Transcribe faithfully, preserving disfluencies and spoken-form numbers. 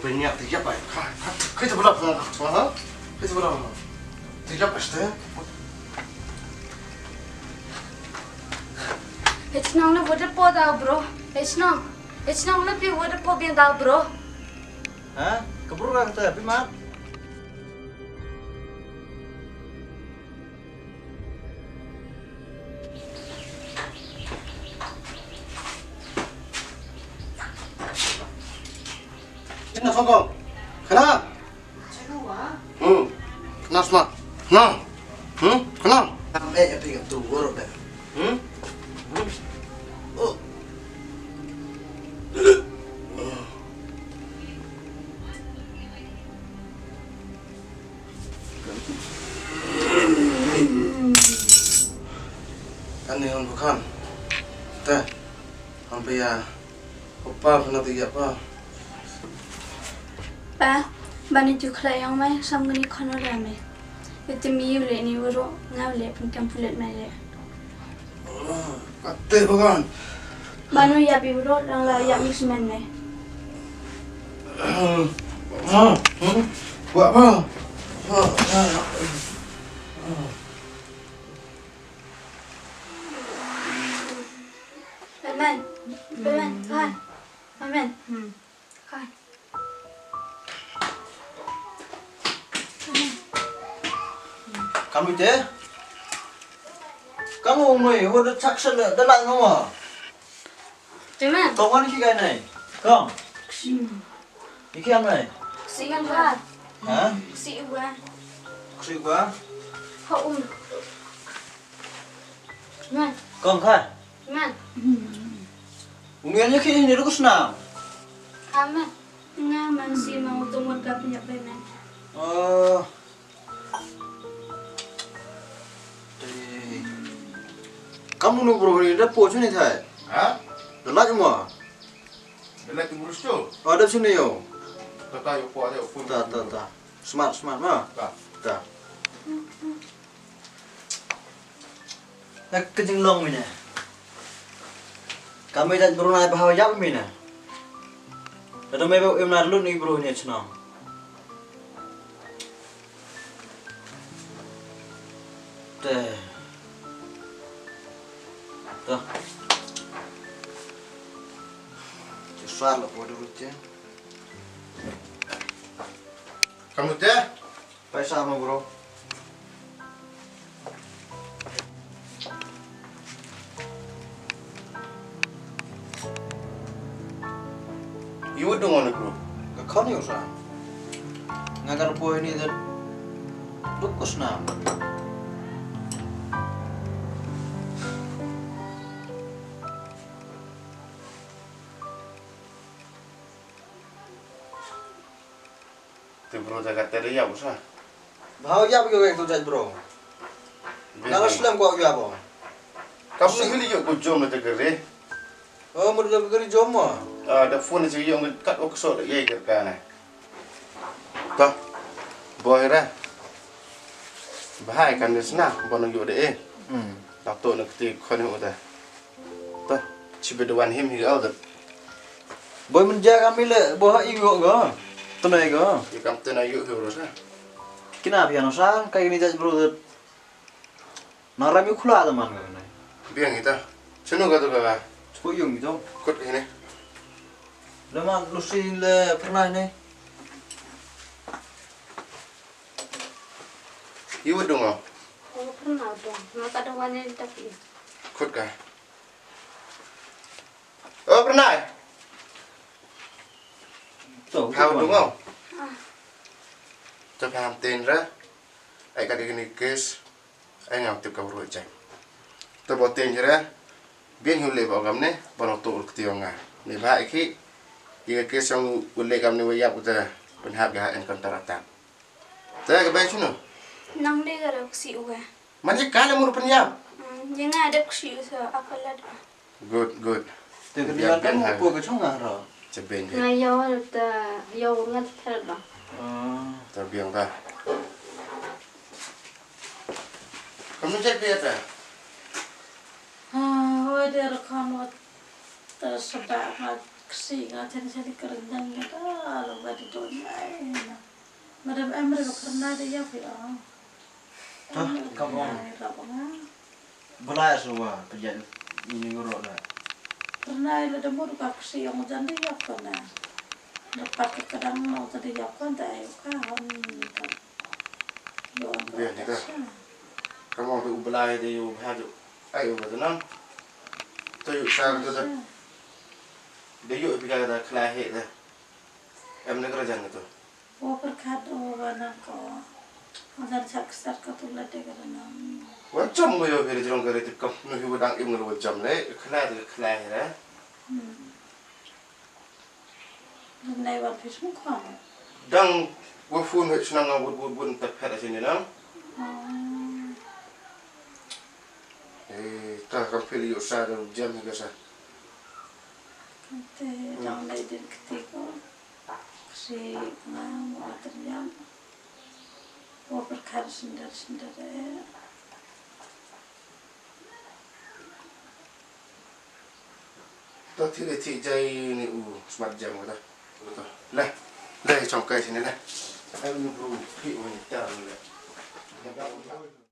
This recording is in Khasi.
Bniah te ïap ai. Ha, ha, kai te bla ha, ha, ha. Kai te bla ha. Te ïap ai te. Hei chnong le water po da bro. Hei chnong. Hei chnong le pi water po biang da bro. Ha? Ka bro ka te pi mat. Ina songkong. Kana? Hmm. Kana sma. Na. Hmm? Kana? Am eh epi ka tu woro be. Hmm? Oh. Kan ni hon bukan. Te. Hampir ya. Papa pernah tiga apa? Pa, bani ju khlai yang mai sam ngani khono da mai. Ite mi yu le ni wuro ngau le pun kam pulet mai le. Kate bagan. Banu ya bi wuro dang la ya mi semen mai. Wa pa. Amen. Amen. Hai. Amen. Hai. Kam ite? Kam u noi, ho da chak sen da la ngoma. Amen. To wan ki kai nai. Kam. Iki am nai. Si kan ha. Ha? Si wa. Si wa. Ha um. Amen. Kam ka. Amen. Umi anya ki ni rukus na. Amen. Nga man si ma utung wan ka pnya payment. Oh. Kam unu bro ni da po chuni thai. Ha? Da laj mo. Da laj tu burus tu. Oh, da sini yo. Ta ta yo po yo po. Ta ta ta. Smart smart ma. Ta. Ta. Ka jinglong mine. Ka mei jait bru nai bha ïap mine. Lada mei ba im na lut ni bru ni chnong. Te. Te. Te sar la podo rute. Kamu te? Paisa mo bro. Iwa dong on bro. Ka khon yu sa. Nga ka rupo ini da duk kus na. Te bro, te kata de ïap sa. Bha ïap ïo, ïa tu jait bro. Nga la slem ko ïap. Kam ni hili ïo ko jom na te kere. Oh, mo da kere jom mo. Ah, da phone ji ïo ngi kat ok so da ïa kere ka na. Ta. Boy ra. Bha kan ni sna, bo na ïo de eh. Hmm. Ta to na kti khon ïo da. Ta, chibe de wan him hi ga da. Boy, mynja ka mile bo ha ïoh ga. Tnai ga. Ïa kam tnai ïoh hi bro sa. Kina biang sa kai ni jait bro da. Na ram ïoh khula da man ga ne. Biang ita. Chano ga to ga. Chpo ïoh ito. Kut hi ne. Le man lusi le pernah ne. Ïoh dong. Oh, pernah dong. Maka dong wan ni tapi. Kut ga. Oh, pernah. To, ha, to, u dungau. To paham tin ra. Ai ka dei ni kes. Ai ngam tip ka bru jai. To bo tin ra. Bien hu le ba gam ne, ba no to ul kti nga. Ne ba iki. Ïa kes yang u le gam ne wa ïap u ta. Pynhap ga en kontra ta. Te ka bai chuno. Nang de ga rak si u ga. Man ji ka le mur pynïap. Hmm, ïa nga dep kshiw sa apa lad. Good, good. Te ka biang, biang, kan ha. Ko ka chong nga ro. Che ben. Nga yo ta yo ngat thar ba. Ah. Ta biang ta. Kamu cek dia ta. Ah, wa de ra khan wa ta sa ba ngat. Si nga chen chen ka rendang nga ta lo ba di don ai na. Madam Emre ka pernah dia phi ah. Tah, kam ong. Ai rap nga. Belai shuwa pejan ini ngurok na. Pernah ila demo duka kesi yang jan dia pernah. Dapat ke kedang mau tadi ya kan tak ayo ka hon ka. Yo ang Biar ni ka. Ka. Kam ong tu belai dia yu bhaju. Ai u ka tenang. Tu yu sar tu dah. Dia yu pika dah kelahir dah. Em nak kerja tu. Wa pyrkhat u wa nang ko. Wa jan chak sar ka tu la de ka nang. Wa jam ko yo phi jrong ka re tip kam nu hi wa dang im ngal wa jam le khla de khla hi ra. Hmm. Nai wa phi sum khon. Dang wa phun he chnang wut wut wut ta phet a sini nang. Hmm. Eh, ta kam phi le yo sa de jam hi ka sa. Te dang dei din kti ko. Kti nga mo atriam. Wo perkar sendar sendar eh. To ti le ti jai ni u smat jam ko ta. Ko ta. Le, le chong kai sini le. Ai ni bro, pi mo ni ta le.